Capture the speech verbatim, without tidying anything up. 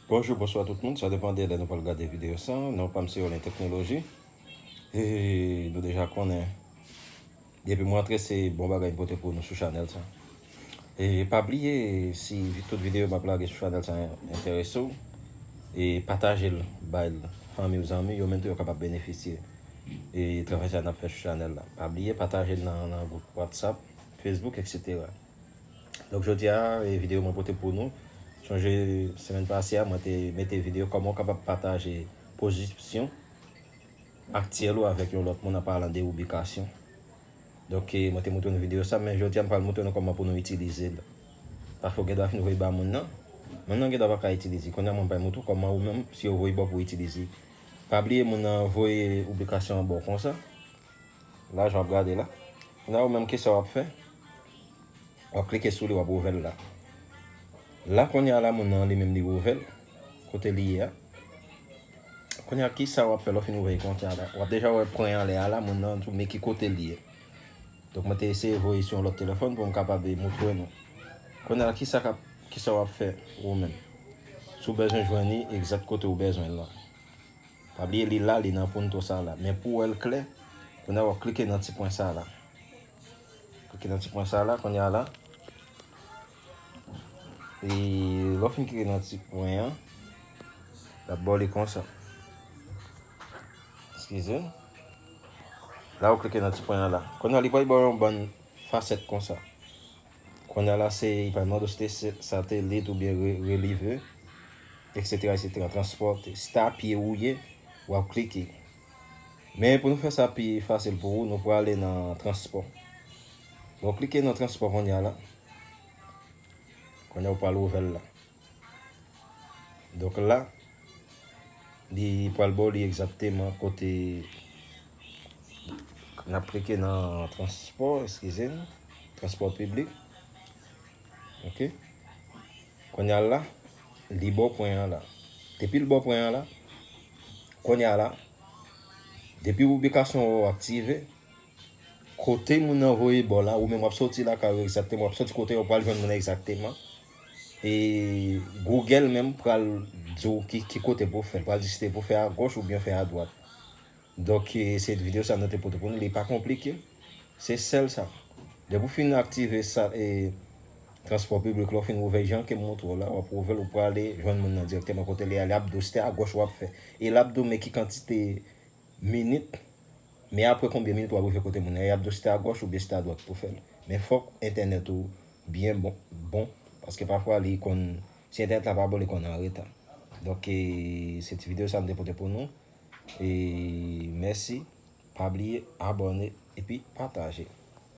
Bonjou, bonswa tout moun, sa depann de lè nou pral gade videyo sa. Non pa m se Olen Teknoloji. E nou deja konnen, depi mwen antre se bon bagay m pote pou nou sou chanèl sa. E pa bliye, si vi- tout videyo m ap lage sou chanèl sa enterese w, e pataje l bay fanmi w, zanmi yo, menm tou yo kapab benefisye e travay sa n ap fè sou chanèl la. Pa bliye pataje l nan, nan gwoup WhatsApp, Facebook, etsetera. Donk jodi a, e videyo mwen pote pou nou. Sonje semèn pase a, mwen te mete videyo kòman w kapab pataje pozisyon aktyèl ou avèk yon lòt moun an palan de ibikasyon. Donk, e, mwen te montre nou videyo sa, men jodi a m pral montre nou kòman pou nou itilize l. Paske w gen dwa fin voye ba moun nan, moun nan gen dwa pa ka itilize. Kounye a mwen pral montre w kòman ou menm, si yo voye ba w pou w itilize. Pa bliye moun nan voye ibikasyon an ba w konsa. La, jan w ap gade la. Kounye a ou menm, kisa w ap fè? W ap klike sou li, w ap ouvè l la. La, kounye a la, moun nan li menm li ouvè l. Kote li ye a. Kounye a, kisa w ap fè lè w fin ouvè l kounye a la? W ap deja wè pwen anlè a la, moun nan tou, men ki kote li ye. Donk, mwen te eseye voye sou yon lòt telefòn pou m kapab montre nou. Kounye a la, kisa k ap, kisa w ap fè ou menm? Si w bezwen jwenn li egzak kote w bezwen l la. Pa bliye li la, li nan punto sa la. Men pou w wè l klè, kounye a w ap klike nan ti pwen sa la. Klike nan ti pwen sa la, kounye a la. E lè w fin klike nan ti pwen an, l ap ba w li konsa. Eskize. La w klike nan ti pwen an la. Kounye a li pral ba w yon bann fasèt konsa. Kounye a la se, li pral mande w si te se- satelit oubyen re- relive, etsetera, etsetera. Transpò, si te a pye ou ye, w ap klike. Men pou nou fè sa pi fasil pou ou, nou prale nan transpò. Donk, klike nan transpò kounye a la. Kounye a ou pral ouvè l la. Donk la, li pral ba w li egzakteman kote n ap klike nan transpò, eskize m, transpò piblik. Oke. Kounye a la, li ba w pwen an la. Depi l ba w pwen an la, kounye a la, depi piblikasyon w aktive, kote moun nan voye ba w la, ou menm w ap soti lakay ou egzakteman, w ap soti kote yo pral jwenn moun nan egzakteman. E Google menm pral di w ki, ki kote pou w fè l, pral di si te pou w fè agòch oubyen fè adwat. Donk, e, se videyo sa nou te pote pou nou, li pa konplike. Se sèl sa. Depi w fin aktive sa, e, transpò piblik la, w fin ouvè jan ke m montre w la, w ap ouvè l, ou prale jwenn moun nan dirèkteman kote li a, l ap di w si te agòch w ap fè. E l ap di w men ki kantite minit, men apre konbyen minit w ap rive kote moun nan, y ap di w si te agòch oubyen si te adwat pou fè l. Men fòk entènèt ou byen bon, bon, paske pafwa li konn, si entènèt la pa bon, li konn an reta. Donk, e, se ti videyo sa m te pote pou nou. E mèsi, pa bliye abòne epi pataje.